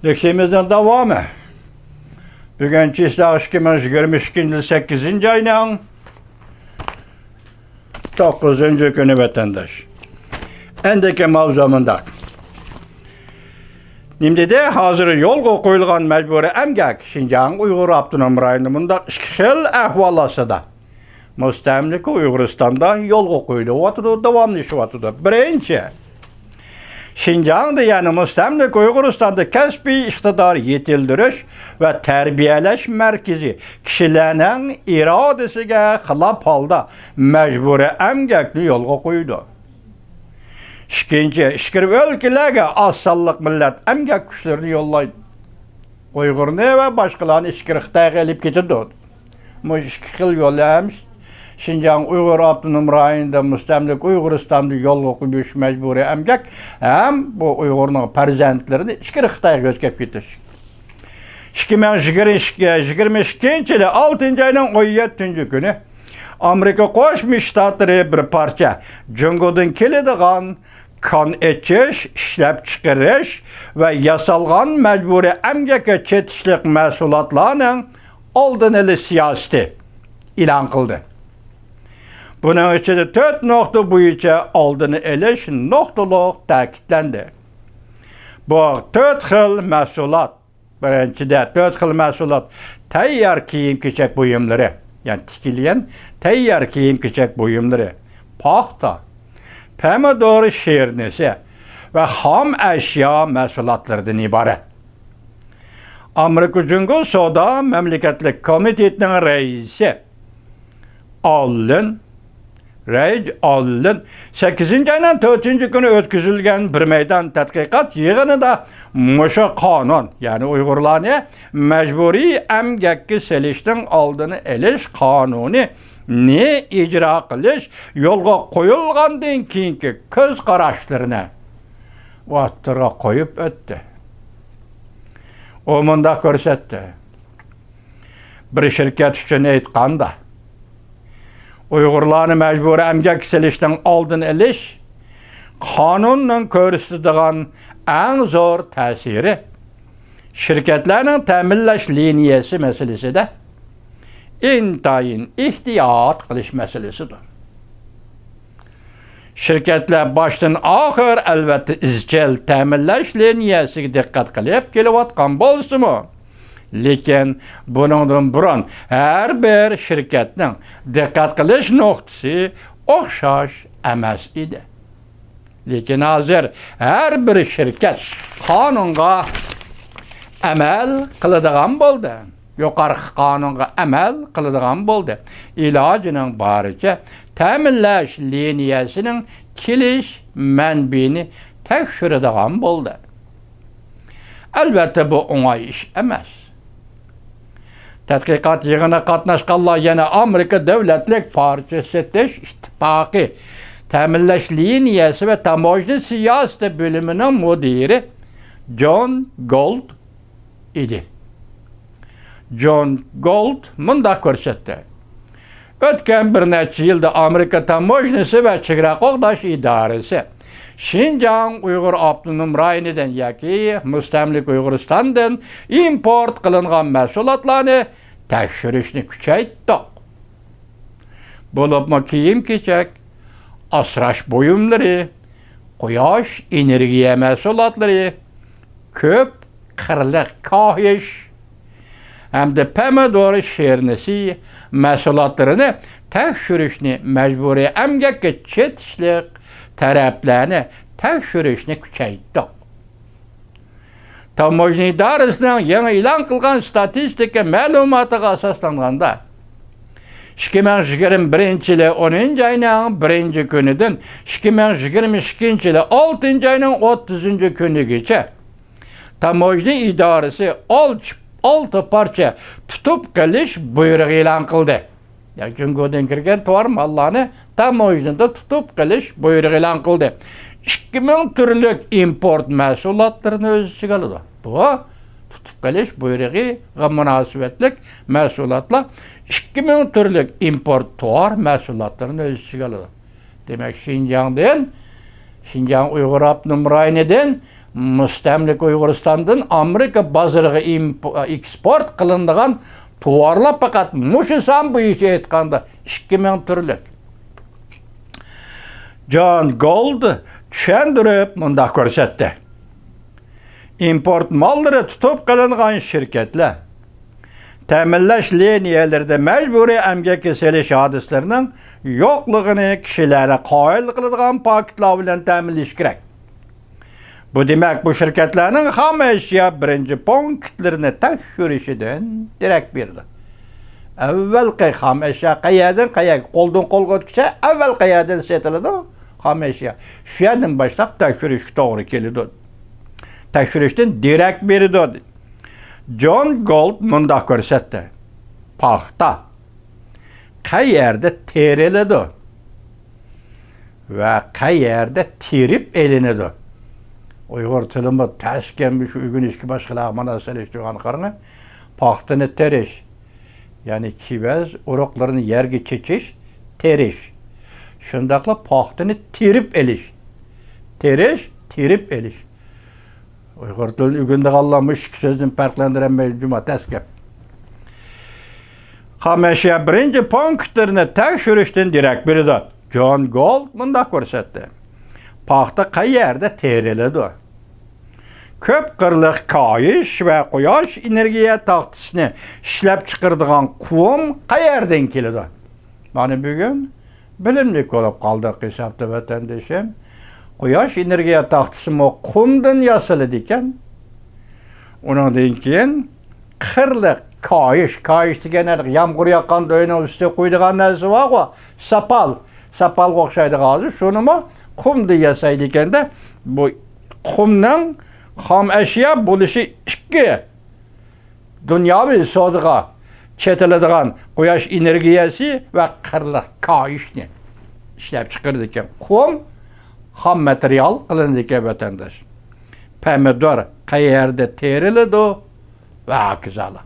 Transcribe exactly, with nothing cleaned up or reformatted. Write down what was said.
دەرسىمىزنىڭ داۋامى. بۈگۈن چىسلاغ ئىككى مىڭ يىگىرمە ئىككىنچى يىل سەككىزىنچى ئاينىڭ توققۇزىنچى كۈنى، ۋەتەنداش. ئەندىكى ماۋزۇ مۇنداق. نېمە دېدى؟ ھازىر يولغا قويۇلغان مەجبۇرىي ئەمگەك شىنجاڭ ئۇيغۇر ئاپتونوم رايونىدا مۇنداق ئىككى خىل ئەھۋال ئاستىدا مۇستەملىكە ئۇيغۇرىستاندا يولغا قويۇلۇۋاتىدۇ، داۋاملىشىۋاتىدۇ. بىرىنچى، شىنجاڭدا، يەنى مۇستەملىكە ئۇيغۇرىستاندا كەسپىي ئىقتىدار يېتىلدۈرۈش ۋە تەربىيەلەش مەركىزى كىشىلەرنىڭ ئىرادىسىگە خىلاپ ھالدا مەجبۇرىي ئەمگەكنى يولغا قويىدۇ. ئىككىنچى، ئىچكىرى ئۆلكىلەرگە ئاز سانلىق مىللەت ئەمگەك كۈچلىرىنى يوللايدۇ. ئۇيغۇرنى ۋە باشقىلارنى ئىچكىرى خىتايغا ئېلىپ كېتىدۇ. مۇشۇ ئىككى خىل يول ھەم شىنجاڭ ئۇيغۇر ئاپتونوم رايونىدا مۇستەملىكە ئۇيغۇرىستاندا يولغا قويۇش مەجبۇرىي ئەمگەك ھەم بۇ ئۇيغۇرنىڭ پەرزەنتلىرىنى ئىچكىرى خىتايغا يۆتكەپ كېتىش. ئىككى مىڭ يىگىرمە ئىككىنچى يىلى ئالتىنچى ئاينىڭ ئون يەتتىنچى كۈنى ئامېرىكا قوشما شتاتلىرى بىر پارچە جۇڭگودىن كېلىدىغان كان ئېچىش، ئىشلەپچىقىرىش ۋە ياسالغان مەجبۇرىي ئەمگەككە چېتىشلىق مەھسۇلاتلارنىڭ ئالدىنى ئېلىش سىياسىتى ئېلان قىلدى. بۇنىڭ ئىچىدە تۆت نۇقتا بويىچە ئالدىنى ئېلىش نۇقتىلىق تەكىتلەندى. بۇ تۆت خىل مەھسۇلات، بىرىنچىدە، تۆت خىل مەھسۇلات: تەييار كىيىم-كېچەك بۇيۇملىرى، يەنى تىكىلگەن تەييار كىيىم-كېچەك بۇيۇملىرى، پاختا، پەمىدۇر شىرنىسى ۋە خام ئەشيا مەھسۇلاتلىرىدىن ئىبارەت. ئامېرىكا جۇڭگو سودا مەملىكەتلىك كومىتېتىنىڭ رەئىسى ئاللېن رەي ئاللېن سەككىزىنچى ئاينىڭ تۆتىنچى كۈنى ئۆتكۈزۈلگەن بىر مەيدان تەتقىقات يىغىنىدا مۇشۇ قانۇن، يەنى ئۇيغۇرلارنى مەجبۇرىي ئەمگەككە سېلىشنىڭ ئالدىنى ئېلىش قانۇنىنى ئىجرا قىلىش يولغا قويۇلغاندىن كېيىنكى كۆز قاراشلىرىنى ئوتتۇرىغا قويۇپ ئۆتتى. ئۇ مۇنداق كۆرسەتتى. بىر شىركەت ئۈچۈن ئېيتقاندا، ئۇيغۇرلارنى مەجبۇرىي ئەمگەككە سېلىشنىڭ ئالدىنى ئېلىش قانۇننىڭ كۆرسىتىدىغان ئەڭ زور تەسىرى شىركەتلەرنىڭ تەمىنلەش لىنىيەسى مەسىلىسىدە ئىنتايىن ئېھتىيات قىلىش مەسىلىسىدۇر. شىركەتلەر باشتىن ئاخىر، ئەلۋەتتە، ئىزچىل تەمىنلەش لىنىيەسىگە دىققەت قىلىپ كېلىۋاتقان بولسىمۇ، لېكىن بۇنىڭدىن بۇرۇن ھەر بىر شىركەتنىڭ دىققەت قىلىش نۇقتىسى ئوخشاش ئەمەس ئىدى. لېكىن ھازىر ھەر بىر شىركەت قانۇنغا ئەمەل قىلىدىغان بولدى. يۇقىرىقى قانۇنغا ئەمەل قىلىدىغان بولدى. ئىلاجىنىڭ بارىچە تەمىنلەش لىنىيەسىنىڭ كېلىش مەنبىيىنى تەكشۈرىدىغان بولدى. ئەلۋەتتە، بۇ ئوڭاي ئىش ئەمەس. تەتقىقات يىغىنىغا قاتناشقانلار يەنە ئامېرىكا دۆلەتلىك پارچە سېتىش ئىتتىپاقى تەمىنلەش لىنىيەسى ۋە تاموژنا سىياسىتى بۆلۈمىنىڭ مۇدىرى جون گولد ئىدى. جون گولد مۇنداق كۆرسەتتى. ئۆتكەن بىر نەچچە يىلدا ئامېرىكا تاموژنىسى ۋە چېگرا قوغداش ئىدارىسى شىنجاڭ ئۇيغۇر ئاپتونوم رايونىدىن ياكى مۇستەملىكە ئۇيغۇرىستاندىن ئىمپورت قىلىنغان مەھسۇلاتلارنى تەكشۈرۈشنى كۈچەيتتۇق. بولۇپمۇ كىيىم-كېچەك، ئاسراش بۇيۇملىرى، قۇياش ئېنېرگىيە مەھسۇلاتلىرى، كۆپ قىرلىق كاھىش ھەمدە پەمىدۇر شىرنىسى مەھسۇلاتلىرىنى تەكشۈرۈشنى مەجبۇرىي ئەمگەككە چېتىشلىق تەرەپلەرنى تەكشۈرۈشنى كۈچەيتتۇق. تاموژنا ئىدارىسىنىڭ يېڭى ئېلان قىلغان ستاتىستىكا مەلۇماتىغا ئاساسلانغاندا، ئىككى مىڭ يىگىرمە بىرىنچى يىلى ئونىنچى ئاينىڭ بىرىنچى كۈنىدىن ئىككى مىڭ يىگىرمە ئىككىنچى يىلى ئالتىنچى ئاينىڭ ئوتتۇزىنچى كۈنىگىچە تاموژنا ئىدارىسى ئالتە، ئالتە پارچە تۇتۇپ قېلىش بۇيرۇقى ئېلان قىلدى. يەنى جۇڭگودىن كىرگەن تاۋار ماللارنى تاموژنىدا تۇتۇپ قېلىش بۇيرۇقى ئېلان قىلدى. ئىككى مىڭ تۈرلۈك ئىمپورت مەھسۇلاتلىرىنى ئۆز ئىچىگە ئالىدۇ. بۇ تۇتۇپ قېلىش بۇيرۇقىغا مۇناسىۋەتلىك مەھسۇلاتلار ئىككى مىڭ تۈرلۈك ئىمپورت تاۋار مەھسۇلاتلىرىنى ئۆز ئىچىگە ئالىدۇ. دېمەك، شىنجاڭدىن، شىنجاڭ ئۇيغۇر ئاپتونوم رايونىدىن مۇستەملىكە ئۇيغۇرىستاندىن ئامېرىكا بازىرىغا ئېكسپورت قىلىنىدىغان تاۋارلار پەقەت مۇشۇ سان بويىچە ئېيتقاندا ئىككى مىڭ تۈرلۈك. جون گولد چۈشەندۈرۈپ مۇنداق كۆرسەتتى: ئىمپورت ماللىرى تۇتۇپ قېلىنغان شىركەتلەر، تەمىنلەش لىنىيەلىرىدە مەجبۇرىي ئەمگەككە سېلىش ھادىسىلىرىنىڭ يوقلۇقىنى كىشىلەرنى قايىل قىلىدىغان پاكىتلار بىلەن تەمىنلىشى كېرەك. بۇ دېمەك، بۇ شىركەتلەرنىڭ خام ئەشيا بىرىنچى پونكىتلىرىنى تەكشۈرۈشىدىن دېرەك بېرىدۇ. ئەۋۋەلقى خام ئەشيا قەيەردىن قەيەرگە، قولدىن قولغا ئۆتكۈچە ئەۋۋەل قەيەردىن سېتىلىدۇ خام ئەشيا، شۇ يەردىن باشلاپ تەكشۈرۈشكە توغرا كېلىدۇ. تەكشۈرۈشتىن دېرەك بېرىدۇ. جون گولد مۇنداق كۆرسەتتى: پاختا قەيەردە تېرىلىدۇ ۋە قەيەردە تېرىپ ئېلىنىدۇ؟ ئۇيغۇر تىلىمۇ تەسكەن، شۇ ئۆگىنىشكە باشقىلارغا مانا سېلىشتۇرغان قارىڭى. پاختىنى تېرىش، يەنى كېۋەز ئۇرۇقلىرىنى يەرگە چېچىش، تېرىش. شۇنداقلا پاختىنى تېرىپ ئېلىش. تېرىش، تېرىپ ئېلىش. ئۇيغۇر تىلىنى ئۆگىنىدىغانلار مۇشۇ ئىككى سۆزدىن پەرقلەندۈرەلمەيدۇ، جۇما، تەس گەپ. خام ئەشيا بىرىنچى پونكىتلىرىنى تەكشۈرۈشتىن دېرەك بېرىدۇ. جون گولد مۇنداق كۆرسەتتى: پاختا قەيەردە تېرىلىدۇ؟ كۆپ قىرلىق كايىش ۋە قۇياش ئېنېرگىيە تاختىسىنى ئىشلەپچىقىرىدىغان قۇم قەيەردىن كېلىدۇ؟ مانا بۈگۈن بىلىملىك بولۇپ قالدۇق ھېسابتا، ۋەتەندىشىم. قۇياش ئېنېرگىيە تاختىسىمۇ قۇمدىن ياسىلىدىكەن. ئۇنىڭدىن كېيىن قىرلىق كايىش، كايىش دېگەن ھېلىقى يامغۇر ياغقاندا ئۆينىڭ ئۈستىگە قويىدىغان نەرسە بارغۇ، ساپال، ساپالغا ئوخشايدىغان، ھازىر شۇنىمۇ قۇمدىن ياسايدىكەن-دە. بۇ قۇمنىڭ خام ئەشيا بولۇشى ئىككى. دۇنياۋى سودىغا چېتىلىدىغان قۇياش ئېنېرگىيەسى ۋە قىرلىق كايىشنى ئىشلەپچىقىرىدىكەن. قۇم خام ماتېرىيال قىلىنىدىكەن، ۋەتەنداش. پەمىدۇر قەيەردە تېرىلىدۇ ۋە ھاكازالار.